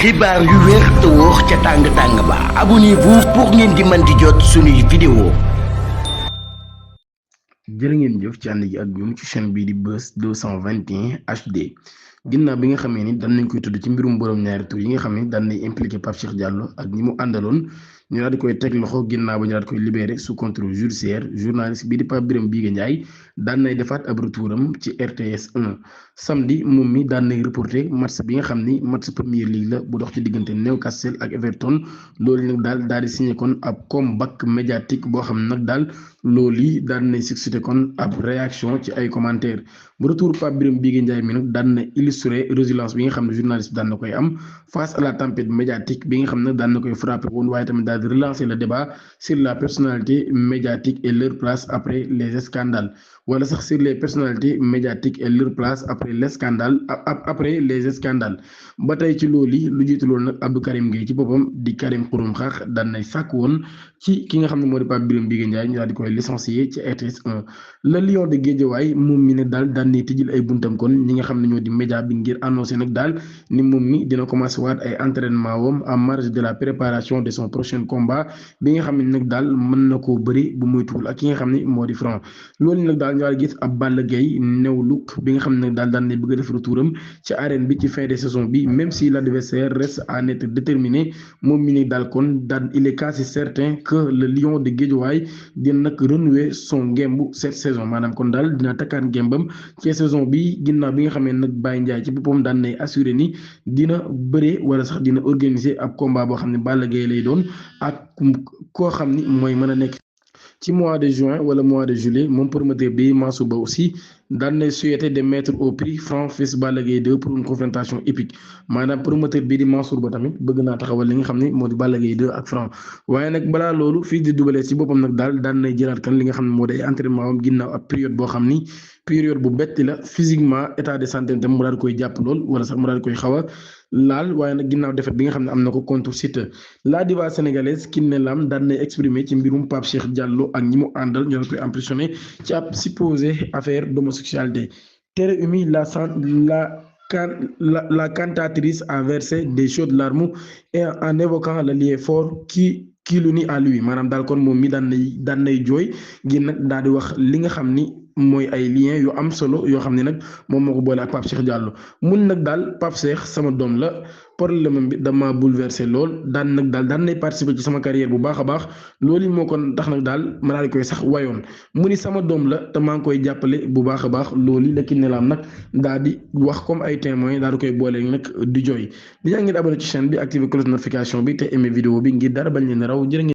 xibaar yu wér te wóor ca tàng-tàng ba abonnez-vous pour ngeen di mën di jot suñuy vidéo. jërë ngeen jëf ci ànd gi ak ñun ci chaîne bii di Buzz 221 HD ginnaaw bi nga xamee ni daan nañ koy tudd ci mbirum borom ñaari tur yi nga xam ni daan nañ impliqué Pape Cheikh Diallo ak ñi mu àndaloon ñu daal di koy teg loxo ginnaaw ba ñu daal di koy libéré sous contrôle judiciaire journaliste bii di Pape Birame Bigue Ndiaye daan nay defaat ab retouram ci RTS 1 samedi moom mi daan nay reporté match bi nga xam ni match Premier League la bu dox ci diggante Newcastle ak Everton loolu nag daal di signé kon ab comeback médiatique boo xam ne nag daal loolu yi daan nay suscité kon ab réaction ci ay commentaires bu retour Pape Birame Bigue Ndiaye mi nag daan na illustré résilience bi nga xam ne journaliste bi daan na koy am face à la tempête médiatique bi nga xam ne daan na koy frappé woon waaye tamit daal di relancer le débat sur la personnalité médiatique et leur place après les scandales wala sax sur les personnalités médiatiques et leur place après les scandales ba tey ci loolu yi lu jiitu loolu nag Abdou Karim Gueye ci boppam di Karim Xurum Xax daan nay sàkk woon ci ki nga xam ne moo di Pape Birame Bigue Ndiaye ñu daal di koy licencier ci RTS 1 le lion de Guédiawaye moom mi ne daal daan nay tijjil ay buntam kon ñi nga xam ne ñoo di média bi ngir annoncé nag daal ni moom mi dina commencé waat ay entraînement wam en marge de la préparation de son prochain combat bi nga xam ne nag daal mën na koo bëri bu moytuwul ak ki nga xam ne moo di Franc loolu nag daal ñu daal gis ab Balla Gaye new look bi nga xam ne nag daal daan nay bëgg a def retouram ci arène bi ci fin de saison bi même si l'adversaire reste à être déterminé moom mi nag daal kon daan il est quasi certain que le lion de Guédiawaye dina nag renouer son ngemb cette saison maanaam kon daal dina takkaat ngembam ci saison bi ginnaaw bi nga xam ne nag Baye Ndiaye ci boppam daan nay assuré ni dina bëree wala sax dina organiser ab combat boo xam ne Balla Gaye lay doon ak koo xam ni mooy mën a nekk ci mois de juin wala mois de juillet moom promoteur bi Mansour Ba aussi daan nay souhaité de mettre au prix Franc fils Balla Gaye 2 pour une confrontation épique maanaam promoteur bii di Mansour Ba tamit bëgg naa taxawal li nga xam ne moo di Balla Gaye 2 ak Franc waaye nag balaa loolu fii di Double Less ci boppam nag daal daan nay jëlaat kan li nga xam ne moo di ay entraînement am ginnaaw ab période boo xam ni période bu betti la physiquement état de santé tam mu daal di koy jàpp lool wala sax mu daal di koy xaw a laal waaye nag ginnaaw defet bi nga xam ne am na ko contre Siteu la diva sénégalaise Kiné Lam daan nay exprimé ci mbirum Pape Cheikh Diallo ak ñi mu àndal ñoo koy impressionné ci ab supposé affaire d'homosexualité Tere Umi la cantatrice a versé des chaudes larmes et en évoquant le lien fort qui l'unit à lui maanaam daal kon moom mi daan nay jooy ngir nag daal di wax li nga xam ni mooy ay lien yu am solo yoo xam ne nag moom moo ko boole ak Pape Cheikh Diallo mun nag daal Pape Cheikh sama doom la problème bi dama bouleversé lool daan nay participer ci sama carrière bu baax a baax loolu moo kon tax nag daal ma daal di koy sax wayoon mu ni sama doom la te maa ngi koy jàppale bu baax a baax loolu la Kiné Lam nag daal di wax comme ay témoins daal di koy boole nag di jooy di ngeen abonné ci chaîne bi activer cloche notification bi te aimé vidéo bi ngir dara bañ leen raw jërë ngeen